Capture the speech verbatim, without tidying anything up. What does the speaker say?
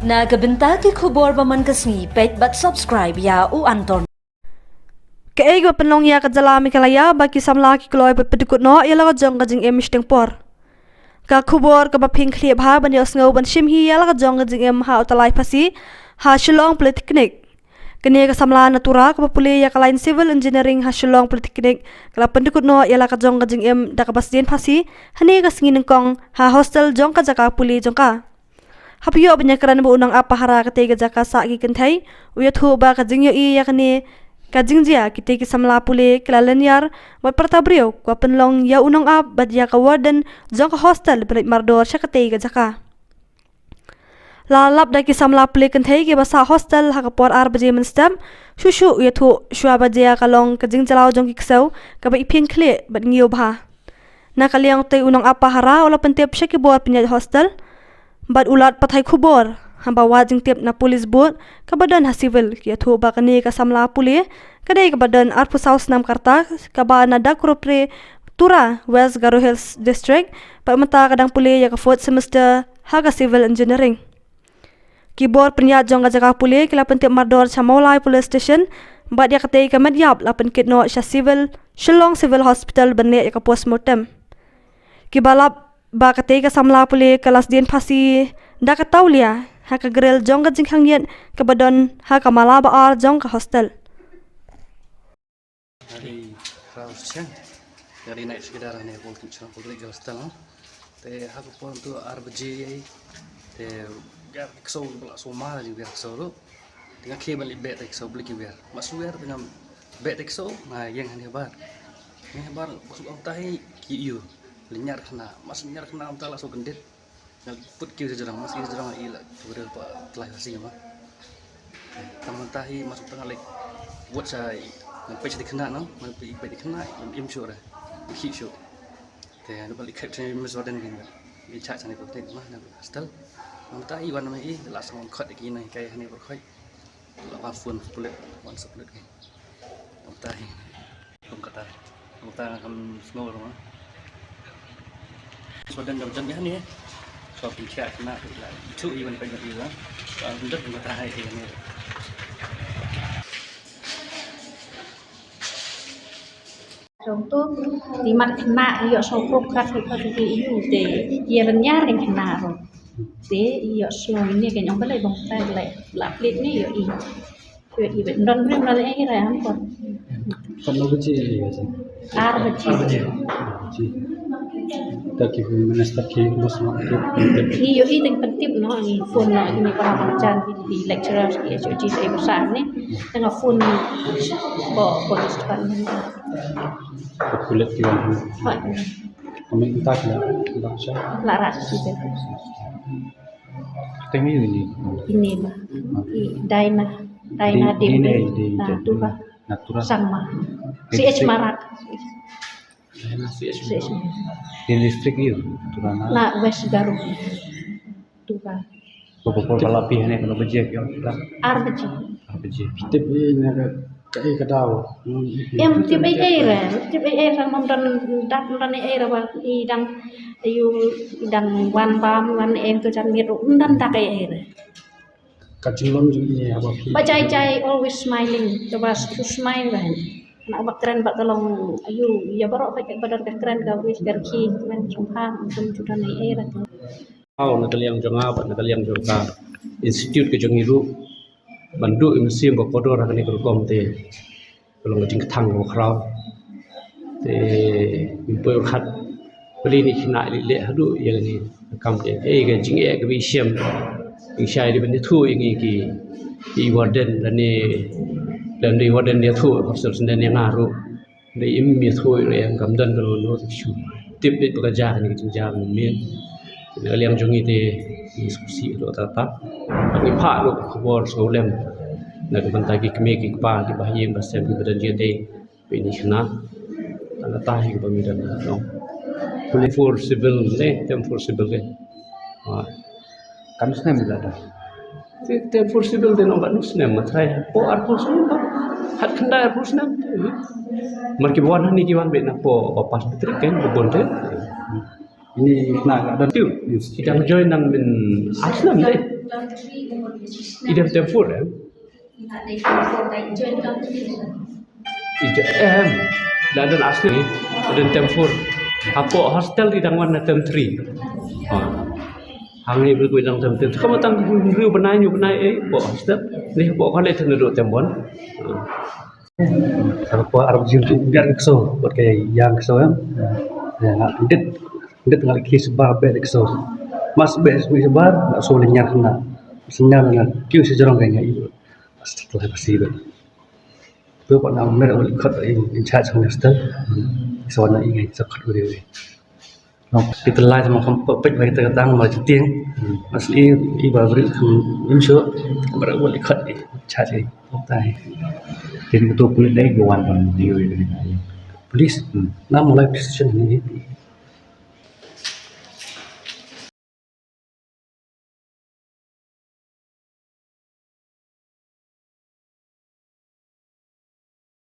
Na ka bynta ki khubor ba man ka sngi, peit bad subscribe ïa u Anton. Kaei kaba pynlong ïa ka jylla Meghalaya ba ki samla ki kloi bad pyndkut noh ïa la ka jong ka jingim shiteng por. Ka khubor kaba pynkhlieh bha ban ïohsngew ban shim hi ïa la ka jong ka jingim ha u tylli phasi ha Shillong Polytechnic. Kane ka samla na Tura kaba pule ïa ka lain Civil Engineering ha Shillong Polytechnic ka la pyndkut noh ïa la ka jong ka jingim da kaba sdien phasi hane ka sngi nyngkong ha hostel jong ka jaka pule jong ka. Haba ïoh ban ïakren bad u nongap pahara katei ka jaka sah ki kynthei, u ïathuh ba ka jingïohi ïa kane ka jingjia, kitei ki samla pule ki la lynñiar bad pyrta briew, ka pynlong ïa u nongap bad ïa ka warden jong ka hostel ban leit mardor sha katei ka jaka. La lap da ki samla pule kynthei kiba sah hostel ha ka por ar baje mynstep, shuh shuh u ïathuh shuwa ba jia ka long ka jingjlaw jong ki ksew kaba i pynkhlieh bad ngiew bha. Na ka liang utei u nongap pahara u la pyntip sha ki bor pynïaid hostel bad u lad pathai khubor. Haba wad jingtip na police booth kaba don ha Civil, ki ïathuh ba kane ka samla pule ka dei kaba don arphew saw snem ka rta, kaba na Dakropre, Tura, West Garo Hills District, bad mynta ka dang pule ïa ka fourth semester ha ka Civil Engineering. Ki bor pynïaid jong ka jaka pule ki la pyntip mardor sha Mawlai Police Station bad ïa katei ka met ïap la pynkit noh sha Civil, Shillong Civil Hospital ban leh ïa ka postmortem. Kiba lap ba katei ka samla pule ka la sdien phasi da ka tawlia ha ka grill jong ka jingkhang ïit kaba don ha ka mala ba ar jong ka hostel. Hari Rausha, hari naik sekedar ni pun tu chang pun lagi hostel. Te ha ka por tu ar baje, te biar kso bela soma lagi biar kso tu. Tengah ke balik bet kso beli ki biar. Masuk biar tengah bet kso, na yang ni bar. Ni bar masuk ang tahi ki iu. Lenyar kena, masuk lenyar kena ang tala so gendit. Nga put ki jrang, mas ki jrang i la tubrel pa tlai si ma. Tang mynta hi mas utang lek wat sa nga pech di kena no, nga pech di kena im sure. Hi sure. Te anu balik kep chani mis waden gin. I chak chani ko tek ma na hostel. Mynta hi wan ma i la sang khot ki na kai hani berkhoi. La wan phone split, wan split ki. Mynta hi. Kum kata. Kum kata ngam sngew ruh. So dan dam jam ni. So pun chia kena la. Itu iwan pen ni la. So kum kata hai ni. Jong tu, ti mat kena ïoh so kop kat kat ti ïu te. Ïa ban ïar kan kena ruh. Te ïoh so ni kan ong balai bong tai lai. La plit ni ïoh i. Ïoh i ban don rim la ai ra am kon. Kan lo baje ni. Ar baje. Ar baje. Ar baje. Ta ki minister ki bos ma ki. Ni ïoh i teng pyntip no, ni phone no, ni para bang jan di, di lecturer ki H O G sa i basa ni. Tengah phone ni. Bo police department. Kulit ki wan. Hoi. Kami entah lah, entah siapa. La ras si te. Teng ini ni. Ini ba. I Daina, Daina Di-, Dim. Dina, Dina, Ah, Dina. Tu ba. Natura. Sangma. Dina C H si-, Marak. Dina C H. C H Marak. Di district ni, Tura na. La West Garo. Tu ba. Ko ko ko la pi hane ko baje ki ong la. Ar baje. Ar baje. Tip ni na ka, ka, ka daw. Em tip ai ai re, tip ai ai re mam don dat don ai ai re ba i dang, ayu, i dang wan bam wan em tu jan miet ru, don dak ai ai re. Ka jinglong jong i ïa ba phi. Ba jai jai always smiling, to ba to smile ba. Na ba kren ba ka long, ayu, ïa baroh ba ka ba don ka kren ka wis ka rkhi, kren jong pha, jong judan ai ai re. Aw, na ka liang jong nga bad na ka liang jong ka institute ka jong i ruh ban duh i mynsiem ba kordor ha kane ka rukom te ka long ka jingkthang kaba khraw. Te ngim poi khat peli ni khynnah leh leh haduh ïa kane ka kam te. Ei ka jingeh kaba i shem. I shai dei ban ïathuh ïa ngi ki, ki warden lane lane warden ïathuh hostel senden ïa nga ruh. Dei im ïathuh ïa nga kam don kano kano tip shu. Tip beit ba ka jia kane ka jingjia kane mynmiet. Na ka liang jong ngi te ngi sngewsih ruh kata kata. Ngi phah ruh ka khubor sngewlem na ka bynta ki kmie ki kpa ki bahaïing bahasem kiba don jingïadei bad ine i khynnah. Tang kata hi kaba ngi don, no. Te four civil ne, te four civil ne. Ha. Katno snem i la don? Te, te four civil te nong katno snem, ma trai. Hapoh arphew snem ba. Hatkhyndai arphew snem te. Mar kiba wan hangne ki wan beit napoh ba pass matric kan, ba bun te. Ini na ka don. Tiu. I dang join nang min ar snem te. Idem tempur em. Ija em. Laden asli, laden tempur. Hapoh hostel i dang wan na term three. Ha. Hangne bel i dang term three. Kama tang hynriew bnai hynñiew bnai eh hapoh hostel. Ni hapoh college na dei term one. Ha. Sa ka por arphew jingthoh biang ka ksew, bad ka ïang ka ksew em. Ïa nga pyndet, pyndet nga leit khie shabar beh da ka ksew. Mas beh shabar, nga shu leit ñiar khynnah. Shu ñiar nga kiew sha jrong ka ïa nga i. Bas tlai bas i beh. To pat nga mer wan leit khot in charge hostel. Sa wan i ngai sa khot uri uri. Nong kita lai sama kam peit ba kita katang ma jitiang. Mas i i ba bri kam im shu. Mer wan leit khot i charge i. Tai. Tin ketua pulit dai go wan ban dio i. Police. Hmm. Na mulai police station ni.